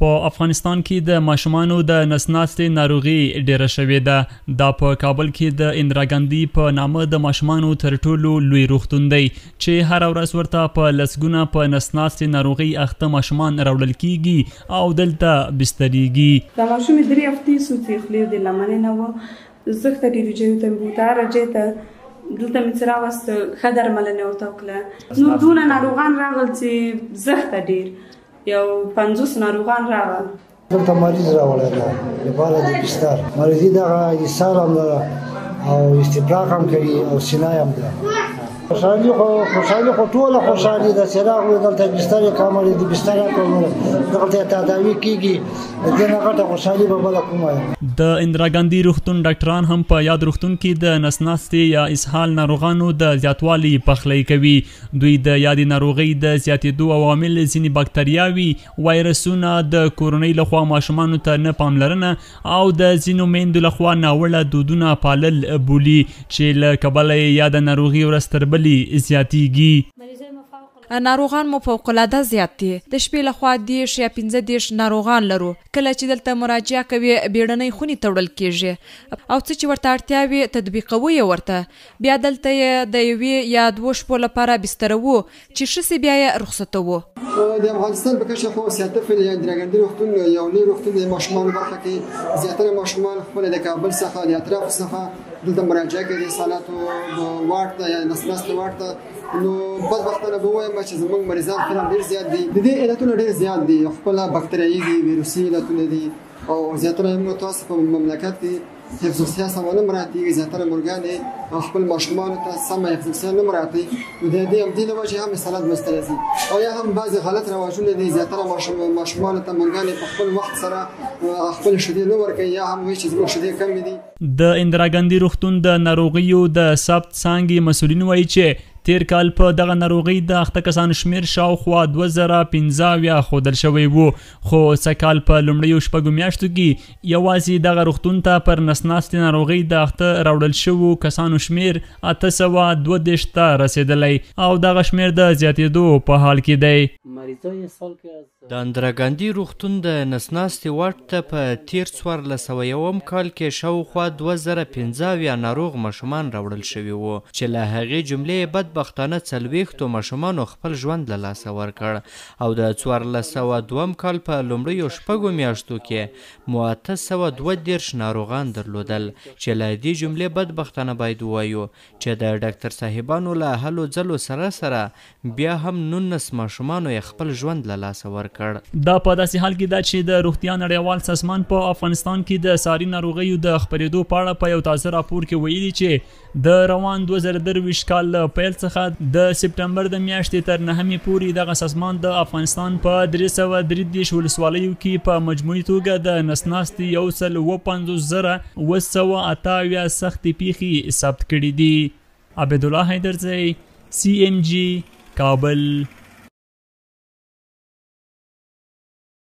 په افغانستان کې د ماشومانو د نسناستې ناروغي ډیره شوې ده. دا په کابل کې د اندرا ګاندي په نامه د ماشومانو تر ټولو لوی روغتون دی چې هره ورځ ورته په لسګونه په نسناستې ناروغۍ اخته ماشومان راوړل کیږي او دلته بستریږي. دا ماشومې 3 هفتې سو چې خولې د لمنې نه وه، زښته ډېرو جایو ته مې بوته، هره جای ته دلته مې چې راوسته ښه درملنه ورته وکړه. نور دونه ناروغان راغل چې زښته ډېر، یو 50 ناروغان راغل. دلته مریض راوړی ده لپاره د بستر مریضي، دغه اسهال هم ده او استفراق هم کوي او سینه هم ده. خوشحالي خو خوشحالي خو ټوله خوشحالي ده چې راغلو دلته بستر یې کامل دي، بستر یې کوو، دلته تداوي کېږي، د دې نه غټه خوشحالي به بله کومه. د اندرا ګاندي روغتون ډاکټران هم په یاد روغتون کې د نسناستې یا اسهال ناروغانو د زیاتوالي پخلی کوي. دوی د یادې ناروغۍ د زیاتېدو عوامل ځینې باکتریاوي، وایرسونه، د کورنۍ لخوا ماشومانو ته نه پاملرنه او د ځینو میندو لخوا ناوړه دودونه پالل بولي چې له کبله یې یاده ناروغي ورځ تر بلې زیاتیږي. ناروغان مو فوق العاده زیات دي. د شپې لخوا 30 یا 35 ناروغان لرو. کله چې دلته مراجعه کوي بیړنۍ خونې ته وړل کیږي او څه چې ورته اړتیا وي تطبیقوو یې ورته. بیا دلته یې د 1 یا 2 شپو لپاره بستروو چې ښه سي بیا یې رخصتوو. د افغانستان په کچه خو سیاطفل یا اندرا ګاندي روغتون یو لوی روغتون دی. ماشومانو برخه کې زیاتره ماشومان خپله د کابل څخه، د اطرافو څخه دلته مراجعه کوي، د اسهالاتو واټ ته یا نسناستې واټ ته. نو بدبختانه به ووایم چې زموږ مریضان فعلا ډېر زیات دي. د دې علتونه ډېر زیات دي، خپله بکتریایي دي، ویروسي علتونه دي او زیاتره موږ تاسو په مملکت کې حفظ الصحه سمه نه مراعتېږي. زیاتره مورګانې خپل ماشومانو ته سمه حفظ الصحه نه مراعتوي، نو د دې همدې له وجې هم اسهالات منځته راځي. او یا هم بعضې غلط رواجونه دي، زیاتره ماشومانو ته مورګانې په خپل وخت سره خپل شیدې نه ورکوي یا هم وایي چې زموږ شیدې کمې دي. د اندرا ګاندي روغتون د ناروغیو د ثبت څانګې مسؤلین وایي چې تیر کال په دغه ناروغۍ د اخته کسانو شمېر شاوخوا 2075 ښودل شوی و، خو سږکال په لومړیو 6 میاشتو کې یوازې دغه روغتون ته پر نسناستې ناروغۍ د اخته راوړل شوو کسانو شمېر 832 ته رسېدلی او دغه شمېر د زیاتېدو په حال کې دی. د اندرا ګاندي روغتون د نسناستې واټ ته په تېر 1401 کال کې شاوخوا 2075 ناروغ ماشومان راوړل شوي وو چې له هغې جملې بدبختانه 40 ماشومانو خپل ژوند له لاسه ورکړ او د 1402 کال په لومړیو 6 میاشتو کې مو 832 ناروغان درلودل چې له دې جملې بدبختانه باید ووایو چې د ډاکتر صاحبانو له هلو ځلو سره سره بیا هم 19 ماشومانو یې خپل ژوند له لاسه ورکړ. دا په داسې حال کې ده چې د روغتیا نړیوال سازمان په افغانستان کې د ساري ناروغیو د خپرېدو په اړه په یو تازه راپور کې ویلي چې د روان 2023 کال له پیل څخه د سپټمبر د میاشتې تر 9 پورې دغه سازمان د افغانستان په 333 ولسوالیو کې په مجموعي توګه د نسناستې 157,778 سختې پیښې ثبت کړې دي. عبیدالله حیدرزی، CMG، کابل.